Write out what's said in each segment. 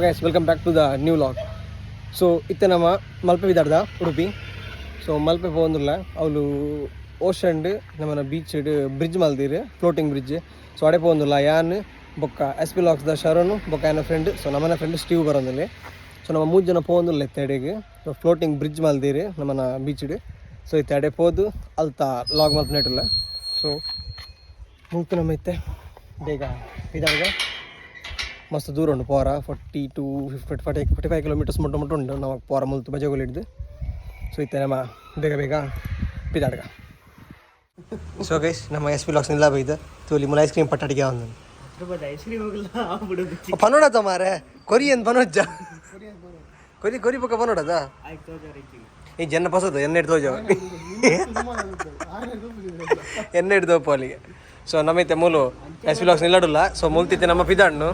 Guys, welcome back to the new vlog. So ಇತ್ತೆ ನಮ್ಮ ಮಲ್ಪೆ ವಿದಾರ್ದ ಉಡುಪಿ. ಸೊ ಮಲ್ಪೆ ಪೋವೊಂದುಲ್ಲ, ಅವ್ಲು ಓಷನ್ ನಮ್ಮನ ಬೀಚ್ ಬ್ರಿಡ್ಜ್ ಮಲ್ದೀರ್, ಫ್ಲೋಟಿಂಗ್ ಬ್ರಿಡ್ಜ್. ಸೊ ಅಡೆ ಪೋವೊಂದುಲ್ಲ ಯಾನ್ ಬೊಕ್ಕ ಎಸ್ ಪಿ ಲಾಕ್ಸ್ ದ ಶರಣು ಬೊಕ್ಕ ಆಯನ ಫ್ರೆಂಡ್. ಸೊ ನಮ್ಮನ ಫ್ರೆಂಡ್ ಸ್ಟೀವ್ ಬರೋದಿಲ್ಲ. ಸೊ ನಮ್ಮ ಮೂರು ಜನ ಪೋವೊಂದುಲ್ಲ ಇತ್ತೆ ಅಡೆಗ್. ಸೊ ಫ್ಲೋಟಿಂಗ್ ಬ್ರಿಡ್ಜ್ ಮಲ್ದೀರ್ ನಮ್ಮನ ಬೀಚ್. ಸೊ ಇತ್ತೆ ಅಡೆ ಪೋದು ಅಲ್ತ ಲಾಗ್ ಮಲ್ಪನೇಟುಲ್ಲ. ಸೊ ಮುಲ್ತು ನಮ್ಮ ಇತ್ತೆ ಬೇಗ ಇದಾಗ ಮಸ್ತ್ ದೂರ ಉಂಡು ಪೋರ, 40 to 50, 45 kilometers ಮುಟ್ಟ ಮುಟ್ಟ ಉಂಡು ನಾವು ಪೋರ ಮುಲ್ತು ಬಜಗೋಲಿ ಹಿಡ್ದು. ಸೊ ಇತ್ತೆ ನಮ್ಮ ಬೇಗ ಬೇಗ ಪಿದಾಡ್ಗ. ಸೊ ಗೈಸ್, ನಮ್ಮ ಎಸ್ ಪಿ ಲಾಕ್ಸ್ ನಿಲ್ಲ ಬೈದ ತೋಲಿ ಮುಲ ಐಸ್ ಕ್ರೀಮ್ ಪಟ್ಟಡಿಗೆ ಒಂದು ಪನೋಡದ ಮಾರೆ ಕೊರಿಯನ್ ಪನೋಜ್ಜ ಕೊರಿ ಕೊರಿ ಪಕ್ಕ ಪನೋಡದ. ಈ ಜನ ಪಸದ ಎಣ್ಣೆ ಹಿಡ್ದು ಹೋಜ ಎಣ್ಣೆ ಹಿಡ್ದು ಅಲ್ಲಿಗೆ. ಸೊ ನಮ್ಮೈತೆ ಮೂಲು ಎಸ್ ಪಿ ಲಾಕ್ಸ್ ನಿಲ್ಲಡುಲ್ಲ. ಸೊ ಮುಲ್ತಿತ್ತೆ ನಮ್ಮ ಪಿದಾಡ್ನು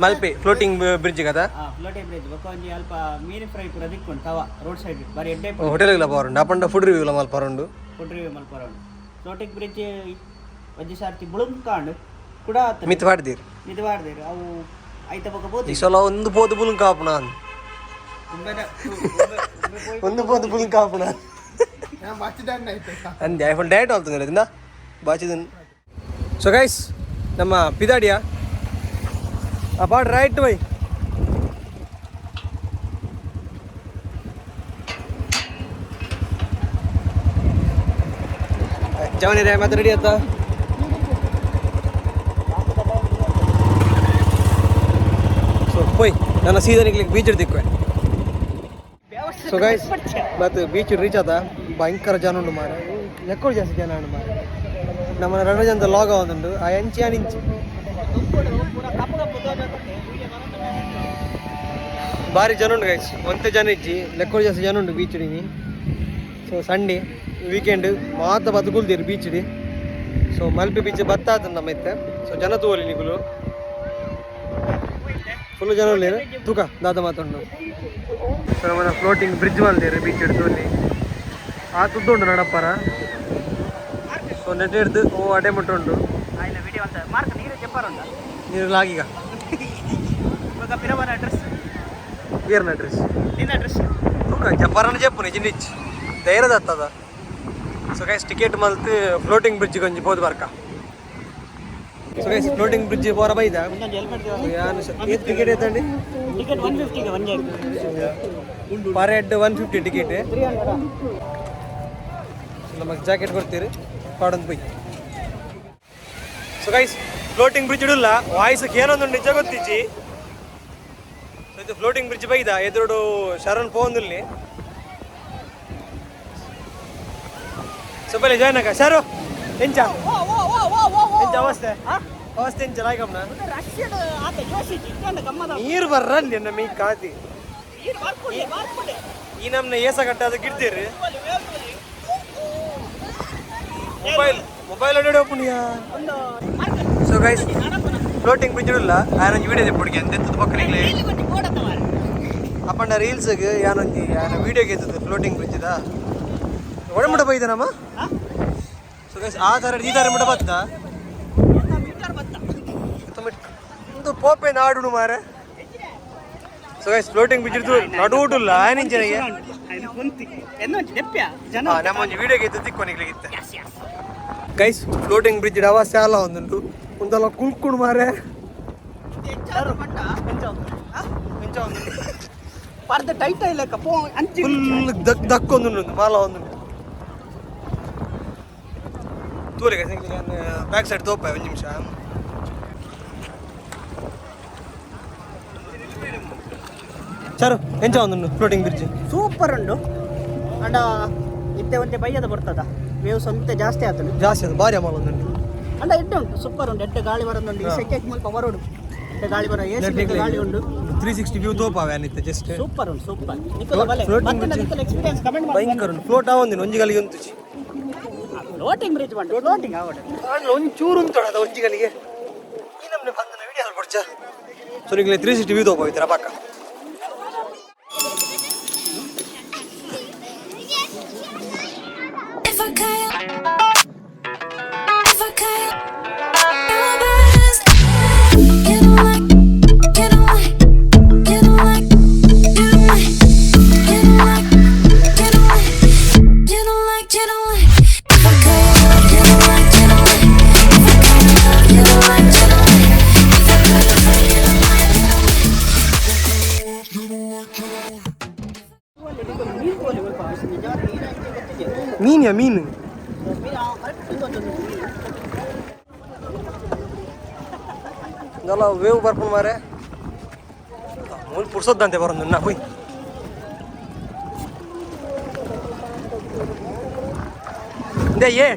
ಮಲ್ಪೆ ಫ್ಲೋಟಿಂಗ್ ಬ್ರಿಡ್ಜ್ ಕದ. ಫ್ಲೋಟಿಂಗ್ ಬ್ರಿಡ್ಜ್ ಬೊಕ್ಕ ಒಂಜಿ ಅಲ್ಪ ಮೀನು ಫ್ರೈ ಪೂರ ದಿಕ್ಕೊಂಡು ತವ ರೋಡ್ ಸೈಡ್ ಬಾರಿ ಎಡ್ಡೆ. ಹೋಟೆಲ್ ಪೋರುಂಡು ಅಪಂಡ ಫುಡ್ ರಿವ್ಯೂ ಮಲ್ಪರುಂಡು. ಫುಡ್ ರಿವ್ಯೂ ಮಲ್ಪರೌಂಡು. ಫ್ಲೋಟಿಂಗ್ ಬ್ರಿಡ್ಜ್ ಒಂಜಿ ಸರ್ತಿ ಬುಳುಂಕಾಂಡ್ ಕೂಡ ಆತುಂಡು. ಮಿತ್ ಪಾಡ್ದೀರ್. ಮಿತ್ ಪಾಡ್ದೇರು ಅವು ಐತ ಬೊಕ್ಕ ಪೋತು. ಈ ಸಲ ಒಂದು ಪೋದು ಬುಲುಂ ಕಾಪುಣ. ಒಂದು ಪೋದು ಬುಲುಂ ಕಾಪುಣ ಅಂದೆ ಐಫೋನ್ ಡಯಟ್ ಆಲ್ತಂದ್ರೆ ಇಂದ ಬಾಚಿದ. ಸೊ ಗೈಸ್, ನಮ್ಮ ಪಿದಾಡಿಯ ಆ ಪಾಡ್ ರೈಟ್ ಬೈ ಜವನಿ ರೇ ಮತ್ತೆ ರೆಡಿ ಆತ. ಸೊ ಪೋಯ್ ನನ್ನ ಸೀದಾ ನಿಕ್ಲಿಕ್ಕೆ ಬೀಚ್ ತಿಕ್ವೆ. ಸೊ ಗೈಸ್, ಮತ್ತು ಬೀಚ್ ರೀಚ್ ಆತ. ಭಯಂಕರ ಜನ ಉಂಡು ಮಾರೆ, ಲೆಕ್ಕೋಡು ಜಾಸ್ತಿ ಜನ ಉಂಡು ಮಾರೆ. ನಮ್ಮ ಎರಡು ಜನದ ಲಾಗ ಒಂದುಂಡು ಆ ಎಂಚಿ ಆ ಇಂಚಿ. ಭಾರಿ ಜನ ಉಂಡು ಗೈಸ್, ಒಂತೆ ಜನ ಇಜ್ಜಿ, ಲೆಕ್ಕೋಡು ಜಾಸ್ತಿ ಜನ ಉಂಡು ಬೀಚ್ ಇಡೀನಿ. ಸೊ ಸಂಡೇ ವೀಕೆಂಡ್ ಮಾತ ಬದುಕುಲ್ದಿರು ಬೀಚ್ ಇಡಿ. ಸೊ ಮಲ್ಪೆ ಬೀಚ್ ಬತ್ತಾತ ನಮ್ಮ ಇತ್ತೆ. ಸೊ ಜನ ತೂವಲಿ ನಿಕುಲು, ಫುಲ್ ಜನ ಉಲ್ಲೇರು. ತೂಕ ದಾದ ಮಾತುಂಡು. ಸೊ ನಮ್ಮನ ಫ್ಲೋಟಿಂಗ್ ಬ್ರಿಡ್ಜ್ ಮಲ್ದೇರು ಬೀಚ್ ಹಿಡ್ದು ಆ ತುದ್ದು ಉಂಡು ನಡಪ್ಪರ. ಸೊ ನೆಟ್ ಹಿಡ್ದು ಓ ಅಡೆ ಮುಟ್ಟ ಉಂಡು. ಆಯ್ನ ವಿಡಿಯೋ ಅಂತ ಮಾರ್ಕ್ ನೀರು ಜಪ್ಪರುಂಡ. ನೀರು ಲಾಗಿಗ. ಬೊಕ್ಕ ಪಿರವನ ಅಡ್ರೆಸ್. ವೀರ್ನ ಅಡ್ರೆಸ್. ನಿನ್ನ ಅಡ್ರೆಸ್. ತೂಕ ಜಪ್ಪರನ ಜಪ್ಪು ನಿಜ ನಿಚ್ ಧೈರ್ಯದ ಹತ್ತದ. ಸೊ ಗೈಸ್, ಟಿಕೆಟ್ ಮಲ್ತ್ ಫ್ಲೋಟಿಂಗ್ ಬ್ರಿಡ್ಜ್ ಕೊಂಚ ಪೋದು ಬರ್ಕ. ಸೊ ಗೈಸ್, ಫ್ಲೋಟಿಂಗ್ ಬ್ರಿಡ್ಜ್ ಪೋರ ಬೈದ. ಒಂದೊಂದು ಹೆಲ್ಮೆಟ್. ಏತ್ ಟಿಕೆಟ್ ಐತಂడి? ಟಿಕೆಟ್ 150ಗೆ ಒಂಜೆ. ಪರ್ ಹೆಡ್ 150 ಟಿಕೆಟ್. 300. ನಮಗೆ ಜಾಕೆಟ್ ಕೊಡ್ತೀರಿ ಪಾಡೊಂದು ಪೋಯ್. ಸೊ ಗೈಸ್, ಫ್ಲೋಟಿಂಗ್ ಬ್ರಿಡ್ಜ್ ಇಡುಲ್ಲ ವಾಯ್ಸ್ ಏನೊಂದು ನಿಜ ಗೊತ್ತಿಜ್ಜಿ. ಸೊ ಇದು ಫ್ಲೋಟಿಂಗ್ ಬ್ರಿಡ್ಜ್ ಬೈದ ಎದುರುಡು ಶರಣ್ ಪೋಂದುಲ್ಲಿ. ಸೊ ಬಲೆ ಜಾಯ್ನ್ ಆಗ ಶರು. ಎಂಚ ಎಂಚ ಅವಸ್ಥೆ ಅವಸ್ಥೆ ಎಂಚ ಲಾಯ್ಕಮ್ನ? ರಷ್ಯಡ್ ಆತ ಯೋಶಿಜಿ ಇತ್ತಂಡ ಗಮ್ಮದ. ನೀರು ಬರ್ರಲ್ಲಿ ನಮ್ಮ ಈ ಕಾತಿ. ನೀರು ಬರ್ಕೊಳ್ಳಿ ಬರ್ಕೊಳ್ಳಿ. ಈ ನಮ್ನ ಏಸ ಕಟ್ಟಾದ ಗಿಡ್ತೀರಿ. ಮೊಬೈಲ್ ಮೊಬೈಲ್ ಅಡಿ ಓಪನ್. ಒಂದು ಸೊ ಗೈಸ್, ಫ್ಲೋಟಿಂಗ್ ಬ್ರಿಡ್ಜ್ ಇಲ್ಲ ಆಯನೊಂಜಿ ವಿಡಿಯೋ ದೆಪ್ಪುಡಿಗೆ ಅಂದೆತ್ತದ ಪಕ್ಕನಿಗ್ಲೆ. ಅಪ್ಪಂಡ ರೀಲ್ಸ್ಗೆ ಯಾನೊಂಜಿ ಆಯನ ವಿಡಿಯೋ ಗೆತ್ತದ ಫ್ಲೋಟಿಂಗ್ ಬ್ರಿಡ್ಜ್ the ಒಡಮುಟ ಬೈದ ನಮ್ಮ. ಸೊ ಗೈಸ್, ಆ ತರ ಈ ತರ ಮುಟ ಬತ್ತ ಒಂದು ಪೋಪೆ ನಾಡುಡು ಮಾರೆ. ಸೊ ಗೈಸ್, ಫ್ಲೋಟಿಂಗ್ ಬ್ರಿಡ್ಜ್ ಇದ್ದು ನಡುವುಡುಲ್ಲ ಆಯನಿಂಚನಿಗೆ. ನಮ್ಮ ಒಂಜಿ ವಿಡಿಯೋ ಗೆತ್ತ ತಿಕ್ಕೊನಿಗ್ಲಿಗಿತ್ತೆ. ಗೈಸ್, ಫ್ಲೋಟಿಂಗ್ ಬ್ರಿಡ್ಜ್ ಅವಸ್ಥೆ ಅಲ್ಲ ಒಂದುಂಟು ಒಂದಲ್ಲ ಕುಲ್ಕುಂಡು ಮಾರೆ. ಪರ್ದ ಟೈಟ್ ಇಲ್ಲ ಪೋ ಅಂಚಿ. ಫುಲ್ ದಕ್ ದಕ್ ಒಂದುಂಡು ಮಾಲ ಒಂದುಂಡು ತೂರಿ. ಬ್ಯಾಕ್ ಸೈಡ್ ತೋಪ ಒಂದು ನಿಮಿಷ. ಸರ್, ಎಂಚ ಒಂದುಂಡು ಫ್ಲೋಟಿಂಗ್ ಬ್ರಿಡ್ಜ್? ಸೂಪರ್ ಉಂಡು ಅಂಡ ಇತ್ತೆ ಒಂತೆ ಬಯ್ಯದ ಬರ್ತದ, ವೇವ್ಸ್ ಒಂತೆ ಜಾಸ್ತಿ ಆತುಂಡು. ಜಾಸ್ತಿ ಅದು ಭಾರಿ ಅಮಲ್ ಒಂದುಂಡು. ಅಂಡ ಎಡ್ಡೆ ಉಂಟು, ಸೂಪರ್ ಉಂಟು. ಎಡ್ಡೆ ಗಾಳಿ ಬರೋದುಂಟು. ಈ ಸೆಕೆಗೆ ಮುಲ್ಪ ಬರೋಡು ಎಡ್ಡೆ ಗಾಳಿ ಬರೋ ಏಸಿ ಗಾಳಿ ಉಂಟು. 360 ವ್ಯೂ ತೋಪಾವೆ ಅನಿತ್ತೆ ಜಸ್ಟ್. ಸೂಪರ್ ಉಂಟು, ಸೂಪರ್. ನಿಕುಲ ಬಲೆ. Floating ಮತ್ತೆ bridge. ನಿಕುಲ ಎಕ್ಸ್ಪೀರಿಯನ್ಸ್ ಕಮೆಂಟ್ ಮಾಡಿ. ಭಯಂಕರ ಉಂಟು. ಫ್ಲೋಟ್ ಆವೊಂದಿನ ಒಂಜಿ ಗಲಿಗೆ ಉಂತುಚಿ. ಫ್ಲೋಟಿಂಗ್ ಬ್ರಿಡ್ಜ್ ಬಂಡು ಫ್ಲೋಟಿಂಗ್ ಆವಡು. ಒಂಚೂರು ಚೂರು ಉಂಟು ಅದು ಒಂಜಿ ಗಲಿಗೆ. ಈ ನಮ್ಮನೆ ಬಂದನ ವಿಡಿಯೋ ಅಲ್ಪಡ್ಚ. ಸೊ ನಿಮಗೆ 360 ವ್ಯೂ ತೋಪಾವಿತ್ತರ ಪಕ್ಕ. If I could, if I could, my best. You don't like, you don't like. If I could love you like you know If I could love you like you know If I could love you like you know ಮೀನು ತೋಲಿ ಒಲ್ಪ ನಿಜವಾದ ಮೀನು ಅಂತ ಗೊತ್ತಿದೆ. ಮೀನ್ಯಾ ಮೀನು? ಮೀನು correct ಗೊತ್ತುಂಟು ಮೀನು. ಇದೆಲ್ಲ ವೇವ್ ಬರ್ಪುಂಡು ಮಾರೆ, ಮೂಲು ಪುರ್ಸೊದ್ದಂತೆ ಬರೋದು ನಾ ಹೋಯ್. ಇಂದೇ ಏ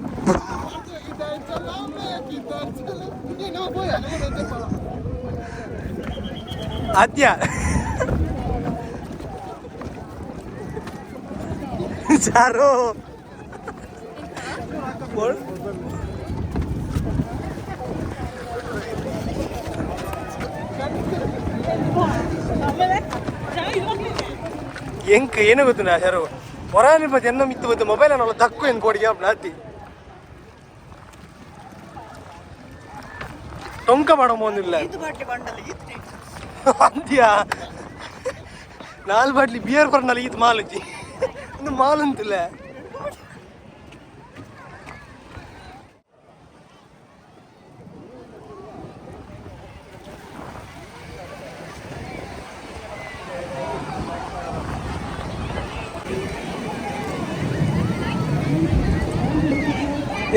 ಆದ್ಯ ಚಾರೋ. ಎಂಕ್ ಏನು ಗೊತ್ತುಂಡ ಶರು, ಹೊರಾನಿ ಮತ್ತೆ ಎನ್ನ ಮಿತ್ತು ಗೊತ್ತು ಮೊಬೈಲ್ ಅನ್ನಲ್ಲ ದಕ್ಕು ಏನು ಕೊಡಿಗೆ ಅತ್ತಿ ಟೊಂಕ ಮಾಡೋ ಒಂದಿಲ್ಲ. ಇದು ಬಾಟ್ಲಿ ಬಂಡಲ್ ಇತ್ತು. ಅಂತ್ಯ ನಾಲ್ ಬಾಟ್ಲಿ ಬಿಯರ್ ಕೊರ್ನಲ್ಲ, ಈತ್ ಮಾಲುಜಿ ಒಂದು ಮಾಲ್ ಅಂತಿಲ್ಲ.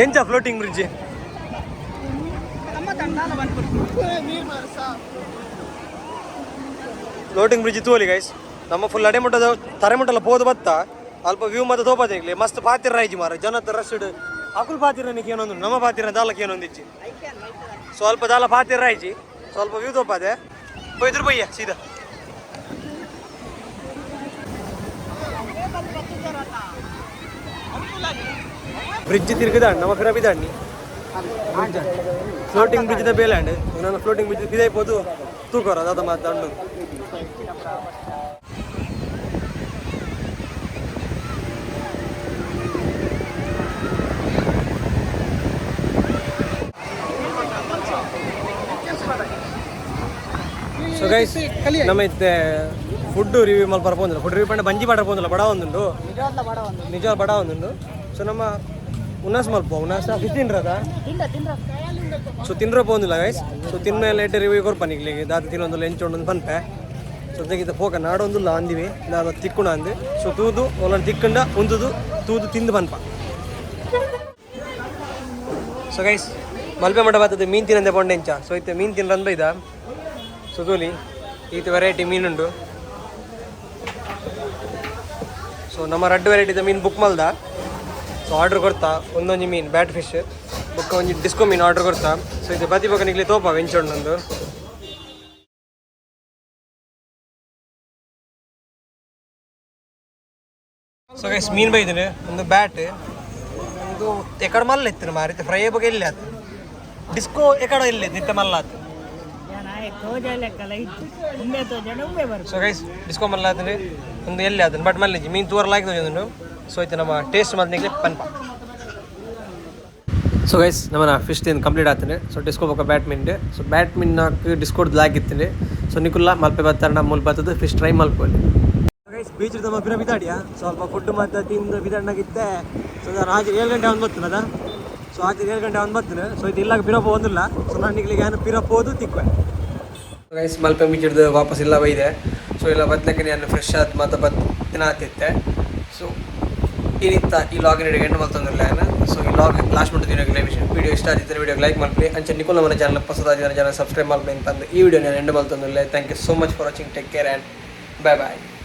ಎಂಚ ಫ್ಲೋಟಿಂಗ್ ಬ್ರಿಡ್ಜ್? ನಮ್ಮ ತಂಡಾಲ ಬಂದ್ಬಿಡ್ತು. ಫ್ಲೋಟಿಂಗ್ ಬ್ರಿಡ್ಜ್ ತೋಲಿ ಗೈಸ್. ನಮ್ಮ ಫುಲ್ ಅಡೆ ಮುಟ್ಟದ ತರೆ ಮುಟ್ಟಲ್ಲ ಪೋದು ಬತ್ತ ಅಲ್ಪ ವ್ಯೂ ಮತ್ತೆ ತೋಪಾದ. ಈಗಲೇ ಮಸ್ತ್ ಪಾತಿರ ರಾಯ್ಜಿ ಮಾರ ಜನ ರಶ್ ಅಕುಲ್ ಪಾತಿರ ಏನೊಂದು ನಮ್ಮ ಪಾತಿರ ದಾಲಕ್ಕೆ ಏನೊಂದಿಜ್ಜಿ. ಸ್ವಲ್ಪ ದಾಲ ಪಾತಿರ ರಾಯ್ಜಿ, ಸ್ವಲ್ಪ ವ್ಯೂ ತೋಪಾದೆ ಪೊಯ್ದ್ರು ಬಯ್ಯ ಸೀದಾ. ಬ್ರಿಡ್ಜ್ ತಿರುಗದ ನಮ್ಮ ಫಿರ ಬಿದಾಡ್ನಿ ಫ್ಲೋಟಿಂಗ್ ಬ್ರಿಡ್ಜ್ the ಬೇಲಾಂಡ್. ನಾನು ಫ್ಲೋಟಿಂಗ್ ಬ್ರಿಡ್ಜ್ ಬಿದಾಯ್ಬೋದು ತೂಕೋರ ಅದಾದ ಮಾತಾಡು. ಸೊ ಗೈಸ್, ನಮ್ಮ ಇತ್ತೆ ಫುಡ್ ರಿವ್ಯೂ ಮಲ್ಪ ಪೋಂದಿಲ್ಲ. ಫುಡ್ ರಿವ್ಯೂ ಪಂಡ ಬಂಜಿ ಪಾಡ ಪೋಂದಿಲ್ಲ, ಬಡ ಒಂದುಂಡು. ನಿಜವಾದ ಬಡ ಒಂದು. ನಿಜ ಬಡ ಒಂದುಂಡು. ಸೊ ನಮ್ಮ ಉನ್ನಾಸ್ ಮಲ್ಪ ಉನ್ನಾಸ ತಿನ್ರದ. ತಿಂದ ತಿಂದ್ರ. ಸೊ ತಿನ್ರ ಪೋಂದಿಲ್ಲ ಗೈಸ್. ಸೊ ತಿನ್ನ ಲೇಟ್ ರಿವ್ಯೂ ಕೊರ್ಪ ನಿಗ್ಲಿಗೆ ದಾತ ತಿನ್ನೊಂದು ಎಂಚೊಂಡು ಪನ್ಪೆ. ಸೊ ತೆಗಿತ ಪೋಕ ನಾಡೊಂದುಲ್ಲ ಅಂದಿವಿ ದಾದ ತಿಕ್ಕುಣ ಅಂದು. ಸೊ ತೂದು ಒಲನ್ ತಿಕ್ಕಂಡ ಉಂದುದು ತೂದು ತಿಂದು ಪನ್ಪ. ಸೊ ಗೈಸ್, ಮಲ್ಪೆ ಮಠ ಬರ್ತದೆ ಮೀನು ತಿನ್ನಂದೆ ಪೊಂಡೆಂಚ. ಸೊ ಇತ್ತೆ ಮೀನು ತಿನ್ರಂದ ಇದ. ಸೊ ತೂಲಿ, ಈತ ವೆರೈಟಿ ಮೀನುಂಡು. ಸೊ ನಮ್ಮ ರಡ್ಡು ವೆರೈಟಿದ ಮೀನು ಬುಕ್ ಮಲ್ದ. ಸೊ ಆರ್ಡ್ರ್ ಕೊಡ್ತಾ ಒಂದೊಂಜಿ ಮೀನು ಬ್ಯಾಟ್ ಫಿಶ್ ಬೊಕ್ಕ ಒಂಜಿ ಡಿಸ್ಕೋ ಮೀನು ಆರ್ಡ್ರ್ ಕೊಡ್ತಾ. ಸೊ ಇದು ಬತ್ತಿ ಬೊಕ್ಕ ನಿಗ್ಲಿ ತೋಪ ವೆಂಚೊಂಡು. ಸೊ ಗೈಸ್, ಮೀನು ಬೈದಿನಿ ಒಂದು ಬ್ಯಾಟ್ ಒಂದು ಎಕಡ ಮಲ್ಲ ಇತ್ತು ಮಾರಿತ್ತೆ ಫ್ರೈ ಬಗ್ಗೆ ಇಲ್ಲ ಆತು. ಡಿಸ್ಕೋ ಎಕಡ ಇಲ್ಲ ನಿತ್ತೆ ಮಲ್ಲ ಆತು. ಸೊ ಗೈಸ್, ಡಿಸ್ಕೋ ಮಲ್ಲ ಆತಂದ್ರೆ ಒಂದು ಎಲ್ಲಿ ಆತನ ಬಟ್ ಮಲ್ಲಿಜಿ ಮೀನು ತೂರಲಾಗಿ ಒಂದು. ಸೊ ಆಯ್ತು, ನಮ್ಮ ಟೇಸ್ಟ್ ಮಲ್ನಿಗ್ಲೆ ಪನ್ಪ. ಸೊ ಗೈಸ್, ನಮ್ಮನ ಫಿಶ್ ತಿಂದು ಕಂಪ್ಲೀಟ್ ಆಗ್ತದೆ. ಸೊ ಡಿಸ್ಕೋ ಬೊಕ್ಕ ಬ್ಯಾಟ್ಮಿಂಟ್. ಸೊ ಬ್ಯಾಟ್ಮಿಂಟ್ ನಾಲ್ಕು ಡಿಸ್ಕೋಡ್ ಲಾಗ್ ಇತ್ತು. ಸೊ ನಿಕುಲ್ಲ ಮಲ್ಪೆ ಬತ್ತಾರ ಮೂಲ ಬರ್ತದೆ ಫಿಶ್ ಟ್ರೈ ಮಲ್ಪಲ್ಲಿ. ಗೈಸ್, ಬೀಚ್ ತಮ್ಮ ಪಿರ ಬಿದಾಡಿಯಾ ಸ್ವಲ್ಪ ಫುಡ್ ಮತ್ತು ತಿಂದು ಬಿದಾಡ್ನಾಗಿತ್ತೆ. ಸೊ ನಾನು ಆಚೆ 7 ಗಂಟೆ ಒಂದು ಬರ್ತನದ. ಸೊ ಆಚೆ 7 ಗಂಟೆ ಒಂದು ಬರ್ತದೆ. ಸೊ ಇದು ಇಲ್ಲಾಗ ಪಿರಪ್ಪ ಒಂದಿಲ್ಲ. ಸೊ ನಾನು ನಿಗ್ಲಿಗೆ ಏನು ಪಿರಪ್ ಹೋದು ತಿಕ್ವೆ. ಗೈಸ್, ಮಲ್ಪೆ ಬೀಚ್ ಹಿಡ್ದು ವಾಪಸ್ ಇಲ್ಲ ಬೈದೆ. ಸೊ ಇಲ್ಲ ಬತ್ಲಕ್ಕೆ ನಾನು ಫ್ರೆಶ್ ಆದ ಮತ್ತೆ ಬತ್ತಿನ ಆತಿತ್ತೆ. ಸೊ ಏನಿತ್ತ ಈ ಲಾಗಿನ ಹಿಡಿಗೆ ಎಂಡ್ ಮಲ್ತೊಂದಿಲ್ಲ ನಾನು. ಸೊ ಈ ಲಾಗ್ ಲಾಸ್ಟ್ ಮುಟ್ಟಿದ್ದೀನಿ. ವಿಡಿಯೋ ಇಷ್ಟ ಆಗಿದ್ದರೆ ವಿಡಿಯೋ ಲೈಕ್ ಮಾಡ್ಲಿ. ಅಂಚೆ ನಿಕೋಲ ಮನೆ ಚಾನಲ್ ಹೊಸದಾದ ಚಾನಲ್ ಸಬ್ಸ್ಕ್ರೈಬ್ ಮಾಡ್ಲಿ ಅಂತಂದು ಈ ವಿಡಿಯೋ ನಾನು and ಮಲ್ತೊಂದಿಲ್ಲ. Thank you so much for watching. Take care and bye bye.